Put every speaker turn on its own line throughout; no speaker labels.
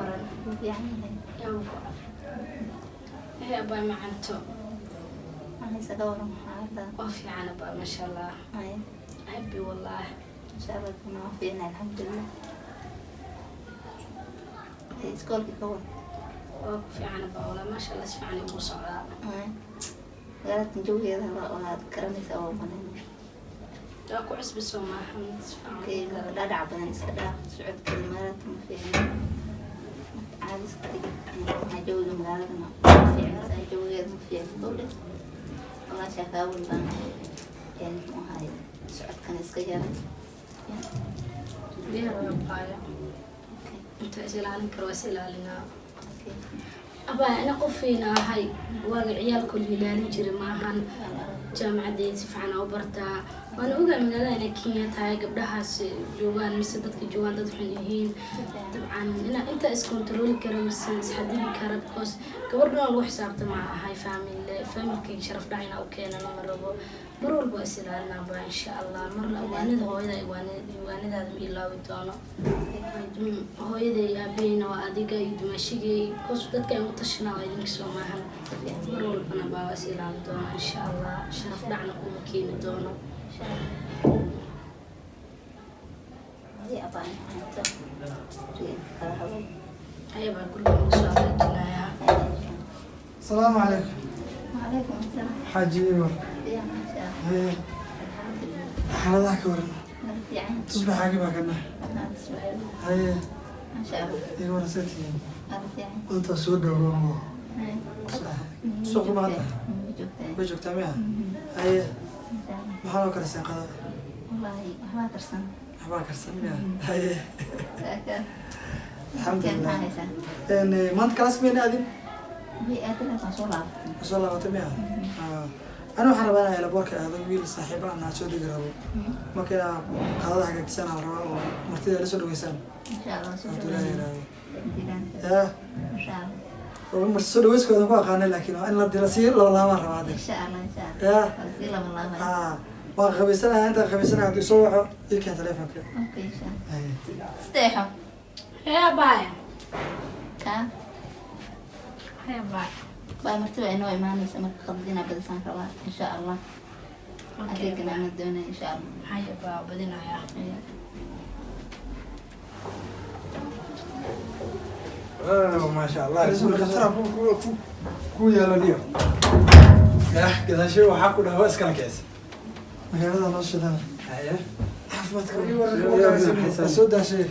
Waran?
Wuu fiican yahay.
Yaa ku ee abaa macanto.
Maxayse ka waran xaaladda?
Waa fiican abaa, maasha Allah.
Haya.
Happy wallahi.
Insha Allah kuna waa fiicnay, alxamdulilah. Haya, iskoolkii ka waran?
Waa ku fiican abaa wallahi, maasha Allah, si fiican igu socdaa.
Haya. Magaalada jawigeeda waad garanaysaa, waa malaynaya.
Waa ku cusbi soo maahan, si
Okay,
fiican.
Dhadhac badan iska dhaaf, socodkeeda magaalada ma fiicna. Marka caadi iska dhig. Maxaa jawiga magaaladana ma fiicna, saa jawigeeda ma fiicna kowdhe. Walaashaa kaa walbaan een muxuu ahaay, socodkana iska yaray.
Diyaar waa qaaya.
Okay.
Inta is ilaalin karo waa is ilaalinaa.
Okay.
Abaa ina qofiina ahay, waaga ciyaalka la ilaalin jiray maahan. Jaamacadeed si fiican u bartaa, waana ogaa magaalada inay Kenya tahay, gabdhahaas joogaan mise dadka joogaan dad xun yihiin. Dabcan ina inta iskontarooli kara mise isxadidi kara, because gabadhan waa lagu xisaabtama ahay. Family familkayga sharaf dhac inaa u keenana ma rabo. Mar walba waa is ilaalinaa baa, insha Allah. Marna waanida hooyada, waanidaada ma ilaawi doono. Hooyaday, aabaheyna waa adiga iyo dumaashigay, because dadka aan u tashanaa waa idinka soo maahan. Mar walbana baa waa is ilaalin doona, insha Allah. Sharaf dhacna kuma keeni doono.
Insha Allah. Haya, abaa macanto. Guriga kala hadal.
Ayabaa guriga lagu soo hagaajinayaa.
Asalaamu calaykum.
وعليكم السلام.
Xaaji Ibar.
يا ما شاء الله.
Haye.
الحمد لله.
Xaaladaha ka waran?
ما fiican.
Tusbaxaagi baa kana.
أنا تصبح.
Haye.
ما شاء الله.
Iga waran, see tihiin?
أنا fiican.
Intaa soo dhowro.
Haya.
Suuq ma hadda?
Joogtaa.
Way joogtaa miya? Haye.
إن شاء الله.
Maxaa loo kariseen qadada?
والله waxbaa karsan.
Waxbaa karsan miya? Haye.
Saaka.
Alxamdulilah.
Maxaa haysaa?
Maanta class mayna aadin?
Way aadin, waan soo laabatay.
Ma soo laabatay miya? Ani waxaan rabaa inaan airportka aado, wiil saaxiib ah aan soo degi rabo. Marka inaa qadada hagaajisaan aan rabaa oo martida la soo dhaweysaan.
إن شاء الله soo
Hadduu Ilaahay
dhaweynaa.
yiraahdo.
Jiraan.
Yaa.
إن شاء الله.
Oo marti soo dhaweyskooda ku aqaanay, laakiin waa in la dila sii laba laabaan rabaa hadda.
إن شاء الله، إن شاء الله.
Yaa.
Waa sii laba laabay.
Haa, waan qabaysanaya, intaan qabaysanaya hadduu soo waco ii keen telefonka.
Okay, إن شاء الله.
Haye.
Isteexo.
Hee abaaya.
Kaa.
Hee abaaya.
Baa martiba inoo imaanaysa, marka qadada inaa badisaan rabaa, insha Allah.
Okay.
Adeegana ana doonaya, insha Allah.
Haya baa, badinayaa.
Haya.
Maasha Allah, khatara ku yeelaniyo yah gadaashay waxaa ku dhaha waa iskala kicisa.
Magaalada noo shidana.
Haye.
Caafimaadka.
Waa
waa soo daashay.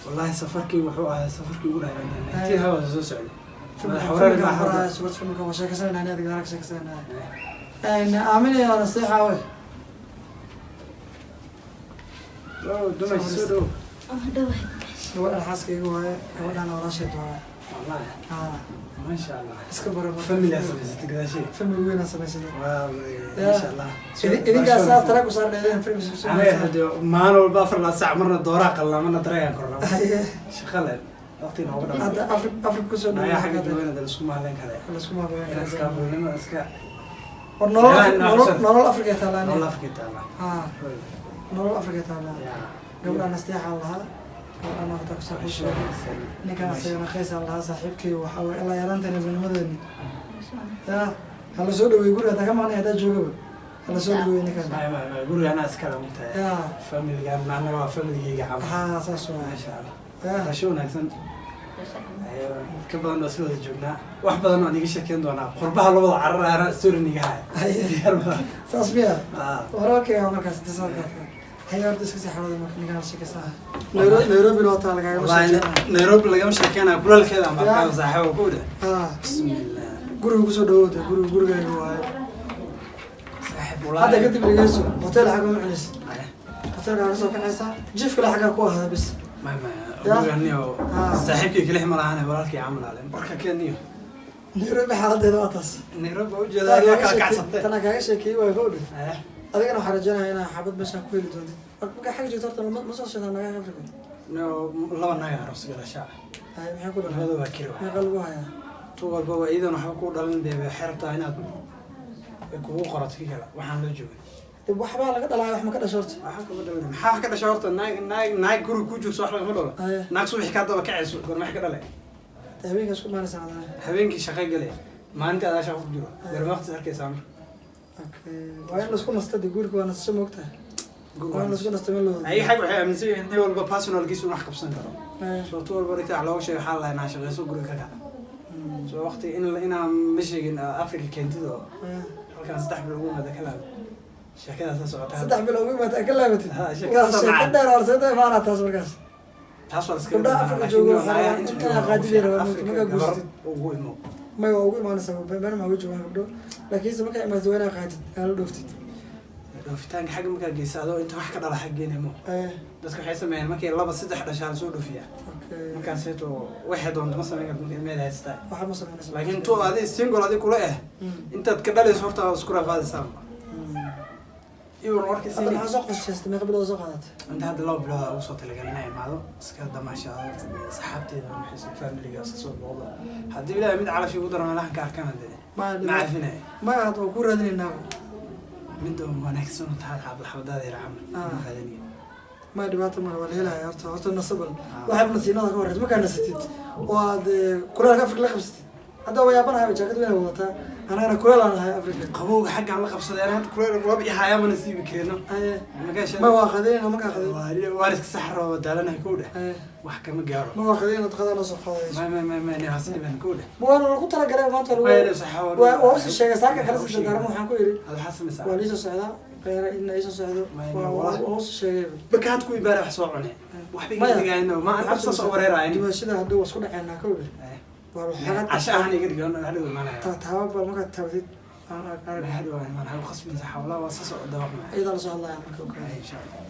Wallahi safarkii wuxuu ahaa safarkii ugu dheeraa intii hawa soo socday. Madax wareer baa hadda.
Subad filmka waa sheekaysanayna, ani adiga ka sheekaysanayna. Aaminaya naseexa wey.
Oh, dumashi soo dhow.
Oh, dhawahay.
Gabadhan xaaskayga waaye, gabadhan walaasheed waaye.
Wallahi.
Haa.
Maasha Allah.
Iska bara marka.
Family aa samaysatay gadaashay.
Family weyn aa samaysatay.
Waa maasha Allah.
Idinkaasaa tala ku saarneedeen film.
Aniga hadee maalin walba 4 saac marna dooraa qalnaa, marna dareegaan kornaa.
Haye.
Shaqa le waqti nooga dhamaa.
Hadda Afrika kusoo
Nayaa xagga
dhaweey.
joogana dee laisku mahaleyn karaya.
Laisku mahaleyn
Ina
karaya.
iskaabulnimada iska
War nolol
Yaa,
nolol nolol Afrika taallaa.
Nolol Afrika taallaa.
Haa, nolol Afrika taallaa.
Yaa.
Gabadhan asteexaan lahaa, gabadhan horta ku soo sheegay, ninkan asagana qaysaan lahaa, saaxiibkay waxaa waye ilaa yaraantan ibnimadeeni. Yaa hala soo dhaweey guriga, haddaa ka maqnay, haddaa joogaba hala soo dhaweey ninkan.
May may may, guriga anaa iskale mugtahay.
Yaa.
Familigan annaga waa familigayga camal.
Haa, saas waay.
Maasha Allah.
Yaa.
Rasho wanaagsan. Ayo, ka badan waa isla wada joognaa, wax badan waan iga sheekeyn doonaa qurbaha labada carar anaa story niga haya. Diyaar baa.
Saas miya?
Ah.
Wararkayga markaas inta haya horta iska sii xawada, marka ninkaan la sheekaysanaa Nairobina waa taa lagagama
Wallahi
sheekeynaa.
Nairobi lagama sheekeynayo kulaalkeeda ama
Yaa.
kaa saaxiibo ku dheh.
Haa.
Bismillah.
Guriga kusoo dhawowda, guriga gurigaaga waaye.
Saaxiib.
Hadda kadib dhegeyso, hotel xagga ma cunaysid.
Maya.
Hotelka ka soo kacaysaa, jiifkale xaggaa ku ahaada bis.
May may.
Yaa.
Guriganiyo
Ah.
saaxiibkay kelix ma lahane, walaalkay camal ale marka keeniyo.
Nairobi xaaladeeda waa taas.
Nairobi waa ujeedaa adiga kala kacsatay.
Tanaa kaaga sheekeeyey waa gowdhe.
Eh.
Adigana waxaan rajaynayaa inaa xabad meeshaan ku heli doontid. Markaa xagga joogto horta ma soo sheegaa nagaa Afrika?
No, laba naga aroos gadashaa.
Hay, maxay ku dhalan?
Labada waa kiri waay.
Meeqa lagu hayaa?
Tu walba waa iidan waxba ku dhalin dee, waxay rabtaa inaad kugu qorato kii kale waxaan loo joogin.
Dib waxbaa laga dhalaya, wax ma ka dhasho horta?
Waxba kama dhalin. Maxaa wax ka dhashay horta? Naag naag naag guriga ku jirto wax lagama dhalo.
Haye.
Naag subaxii kaa daba kacayso goorma wax ka dhalay?
Habeenka isku imaanaysaa adana.
Habeenkii shaqo gale, maalintii adaa shaqo ku jiro, garma waqti arkaysaa marka.
Okay, waa in laisku nasta dee, guurka waa nasasho, moogtahay, waa in laisku nasta meel loo.
Ayaga xag waxay aaminsan yihiin nin walba personalkiisu inuu wax qabsan karo. Soo tu walba dhigta wax looga sheego, waxaa la lahaa shaqeyso, guriga ka kac. Soo waqti in inaan ma sheegin Africa keentid oo halkan 3 bil ugu imaada ka laabo, sheekadaas la socota.
3 bil ugu imaata ka laabatid?
Ha, sheekadaas
Waa sheeko
macaan.
dheer oo lasoo imaanaa taas markaas.
Taas waa la iska
Gabdhaha Afrika jooga waxaa rabaa
inta
in
jooga
inaa qaadid ay rabaan,
Afrika
markaa
gabar
guursatid.
ugu imo.
May, waa ugu imaanaysaa, meel maxaa uga joogaan gabdho, laakiinse markaa imaatid waa inaa qaadid, aa la dhooftid.
Dhoofitaanka xagga markaa geysa, adoo inta wax ka dhala xag geynay mo. Dadka waxay sameeyaan markay laba saddex dhashaa lasoo dhoofiyaa. Markaas seeto waxay doonto ma samayn karto marka ilmeeda haystaa.
Waxa ma samaynaysa.
Laakiin tu adi single adi kula eh, intaad ka dhalayso horta waa isku rafaadaysaa. Iwan warka
Hadda
siini.
maxaa soo qorshaystay? Meeqa bilood soo qaadatay?
Inta hadda 2 bilood ugu soo talagalay inaa imaado, iska damaashaado, saxaabteeda maxaysa, familiga iska soo booqdo. Haddii Ilaahay mid calaf igu daro meelahan ka arkana dee
Ma
ma cafinaya.
Ma had waa ku raadinaynaa.
Mid oo wanaagsan oo tahay xabad xabadaada yar camal ma raadinaya.
Ma dhibaato male, waa la helaya. Horta nasabal waxaad nasiinada ka horreysa markaa nasatid oo aad kuleelka Afrika la qabsatid. Hadda waa yaabanahay, jaakad weyn wadataa, anagana kuleel aan ahay Afrika.
Qabowga xaggaan la qabsaday, anaa hadda kuleel roob i hayaa mana siibi karino. Markaa
Ma waa qadinayna markaa qadin.
Waa iska saxro, daalanahay kow dheh, wax kama gaaro.
Ma waa qadinayna, qadana soo qaadayso.
Ma ma ma ma kow dheh.
Ma waana lagu talagalay maanta lagu
Ma
waa usii sheegay saaka kala sii dardaarmo, waxaan ku yidhi
Hada waxaa samaysaa.
waa liisoo socdaa qeyra ina iisoo socdo. Waa usii sheegay.
Baka had ku ibaara wax soo cune, waxba iga digayno ma aan absaas oo wareerayn.
Dhimashada hadduu waa isku dhaceynaa kow dheh, waa waxyaala.
Casho ahaan iga dhigo, hadhow imaanaya.
Taaba bal markaad taabatid aan arag.
Hadhow imaan, ha khasbin saxawla, waa soo dabaqna.
Iyadaa lasoo hadlaya marka oo kale.
Insha Allah.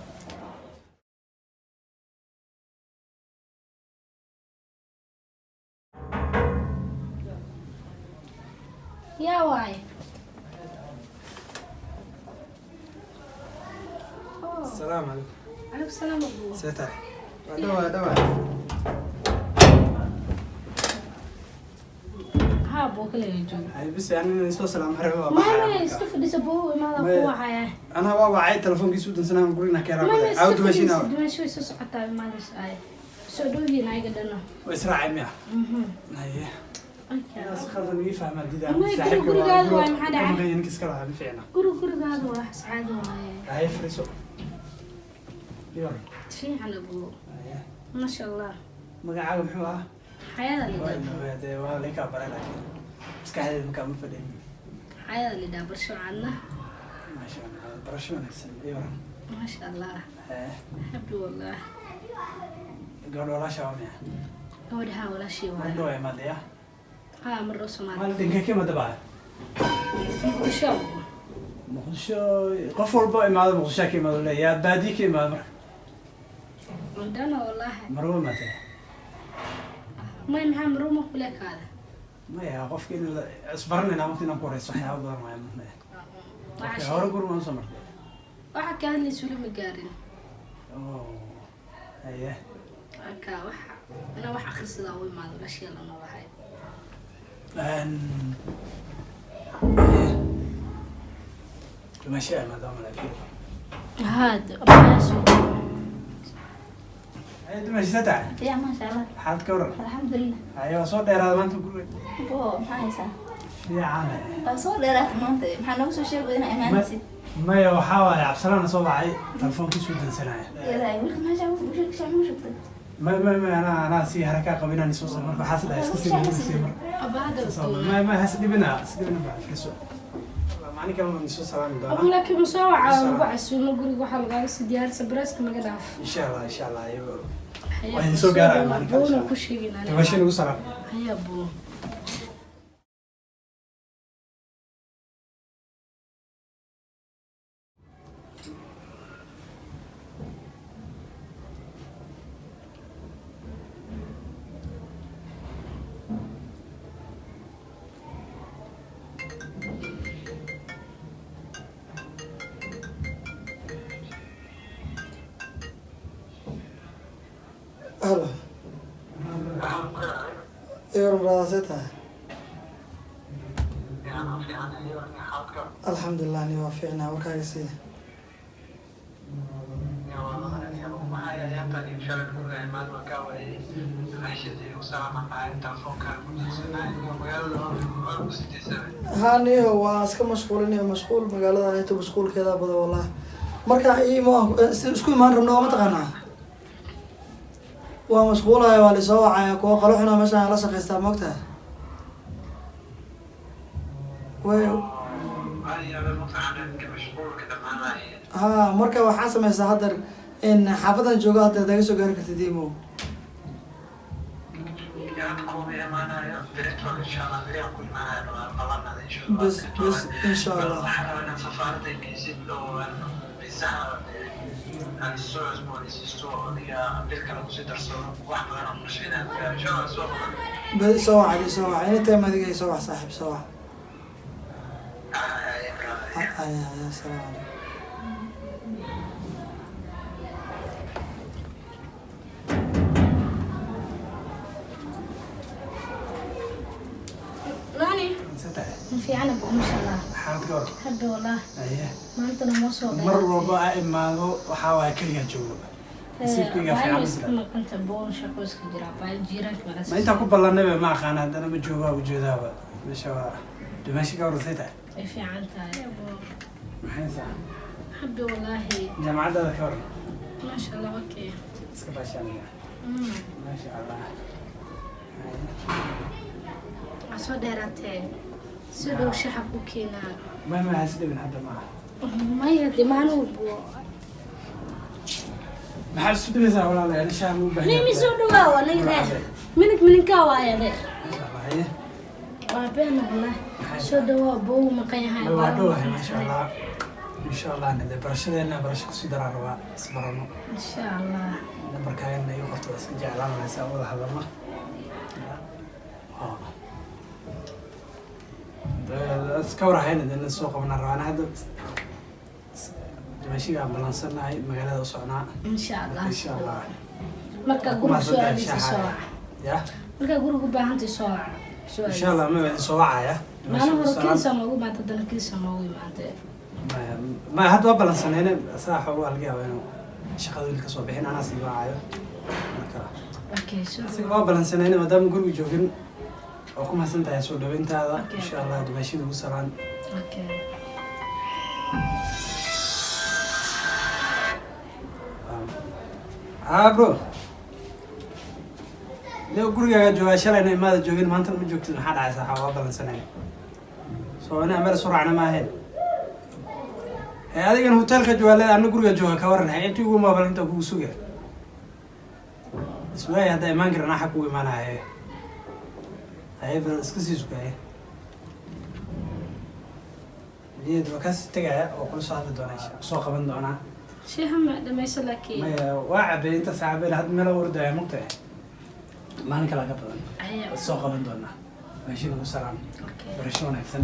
Yaa waaye?
Asalaamu calaykum.
Calaykum salaam, abu.
See tahay? Waa dhawaa dhawaa.
Haa, buu kale jooga.
Hay bis, yani soo salaam harbe waa
Maya,
baxaya.
maya, iska fadhiso buu imaada
Maya.
ku wacaya.
Anaa waa wacay, telefoonkiisu dansanaa, gurigna ka
Maya,
yaraa
iska
caawd dumashiina.
fadhiso, dumasho way soo socotaa, imaadayso ay soo dhowyihiin ayaga dhano.
Waa israacay miya?
Mhm.
Haye.
Okay.
Inaas khaldan ii fahmaa didaa.
Maya, guri gurigaada waay, maxaa dhacay?
Ninka iska lahaa ma fiicna.
Guri gurigaada waa sacaado waaye.
Haye, fariiso yor.
Fiican, abu.
Haye.
Maasha Allah.
Magacaaga muxuu ahaa?
Xayada lidhaa.
Dee waa laga baray, laakiin maskaxdeeda markaa ma fadhiyin.
Xayada lidhaa, barsho cadna.
Maasha Allah, barasho wanaagsan yor.
Maasha Allah.
Haye.
Happy wallah.
Gabadha walaasha waa miya?
Gabadha walaashii
Mar
waaye.
dhow imaadaya.
Haa, mar dhow Soomaali.
Maalin ka imada baa?
Muqdisho.
Muqdisho. Qof walba imaado Muqdisho ka imaado leeyaa, baadiye ka imaado marka.
Dana wallahi.
Marwo imaatay?
May, maxaa maruma kule kaada?
Maya, qofka in la isbaranayna waqti inaan ku horeyso waxyaaba badan waaya maya.
Waxaa
Hore guri waan soo martay.
Waxa ka hadlaysa weli ma gaarin.
Oh, haye.
Marka waxa inaa wax akhrisadaa u imaado walaashii la noolahay.
Haye, dhimasho imaado malaafiyo.
Haad abaaso.
Haye, dhimasho sata.
Fiican, maasha Allah.
Xaalad ka waran?
Alxamdulilah.
Haye, waa soo dheeraada maanta guriga.
Bo, maxaa haysaa?
Fiican.
Waa soo dheeraatay maanta, maxaa noogu soo sheegay inaa imaanaysid?
Maya, waxaa waaye Cabsalaana soo wacay, telefoonkiisu dansanaya.
Yadaa wiilka meesha wiilka shaac muu shubtay?
Ma anaa si harakaa qaba inaan isoo soo marka waxaas dhahay iska sii sii marka.
Abaada.
Ma has dhibina, has dhibina, baa firiso, maalin kale waan isoo salaami
Abu,
doonaa.
laakiin ma soo wacaa lagu casuumo guriga, waxaa lagaaga sii diyaarisa baraaska naga dhaaf.
Insha Allah, insha Allah, iyago waa idin soo gaaraya maalin kale, insha
Buuna
Allah.
ku sheegin aniga.
Dhimasho nagu salaam.
Haya buu.
Halo. Iwaran brother, see tahay? Alxamdulilah, ni waa fiicnaa, warkaaga sii. Haa niyo, waa iska mashquulinayo, mashquul magaalada ayto, mashquulkeeda badan wallahi. Marka imo isku imaan rabno waa mataqaanaa, waa mashquulaya, waa lisoo wacaya, kuwa qalo xuna meeshaan la shaqaystaa, moogtahay way. Ha, marka waxaa sameysaa hadda in xaafadan joogo hadda hadaga soo gaari kartid imo. Bas bas, insha Allah. Soo wac, soo wac anytime, adiga soo wac saaxiib, soo wac. Ay ay, asalaamu calaykum.
Nani? Ma fiican bu, masha Allah.
Xaalad ka war?
Hadda wallah.
Aye.
Maantana ma soo
Mar walba aa imaado waxaa waaye keligaa joogo, nasiibkayga fiican.
Iska maqanta boon, shaqo iska jira baa jiiraanka.
Ma intaa ku ballanayba ma aqaana, haddana ma joogaa, ujeedaaba meesha waa dhimasho. Ka warasay tahay?
Ay fiican tahay.
Maxay saa?
Habbi wallaahi.
Jaamacaddaada ka waran?
Maasha Allah, okay.
Iska baashaanaya? Maasha Allah.
Waa soo dheeraatee, si dhow shaxa ku keenaa.
Ma has dhibin hadda maaha.
Maya de, maalin walbo.
Maxaa isu dhibaysaa walaalayaal? Ani shaah ma u baahan.
Mimi, soo dhawaa, waa naga reer minig mininkaa waaye adeer.
Maasha Allah, haye.
Waa beena wallaahi, soo dhawaa, buu maqan yahay.
Waa dhowahay, maasha Allah, insha Allah nade barashadeena barasho kusii daraan rabaa, isbarano.
Insha Allah.
Nambarkaagana igu qorto, waa iska jeclaan lahay si aan wada hadalno. Iska warhayna dee, soo qabanaa rabaa. Ana hadda dhimashiga aan balansannahay, magaalada u socnaa.
Insha Allah.
Insha Allah.
Marka guriga soo aadaysa soo wac.
Ya.
Markaa guriga u baahantay soo wac, soo
Insha Allah, ma idin soo wacaya.
Maalin hore kiisa noogu imaantay, haddana kiisa noogu imaantay.
Ma hadda waa balansanayne, asaga xoogaa laga yaabaa inuu shaqada weli kasoo bixin, anaa sii wacayo marka.
Okay, soo
Asiga waa balansanayne, maadaama guriga joogin. Waa ku mahadsan tahay soo dhaweyntaada.
Okay.
Insha Allah, dhimaashida ugu salaan.
Okay.
Haa bro, leo gurigaaga joogaa, shalayna imaada joogin, maantana ma joogtid, maxaa dhacay? Saxa waa balansanayne, soo ina meel isu raacna ma ahayn? He, adigana hotelka joogaa leeda, anna guriga jooga, ka waran? He, intii ugu maabal inta kugu suga iswaay, haddaa imaan karan axa kugu imaanaya. Haye bal, iska sii sugaaye niyad waa kaasi tegaya oo kula soo hadli doonaa insha, soo qaban doonaa.
Sheeha ma dhamayso laakiin.
Maya, waa cabay intaas cabay, hadda meel ordaya mugtahay, maalin kale ka badan.
Aya.
Soo qaban doonaa, meesha nagu salaam.
Okay.
Barasho wanaagsan.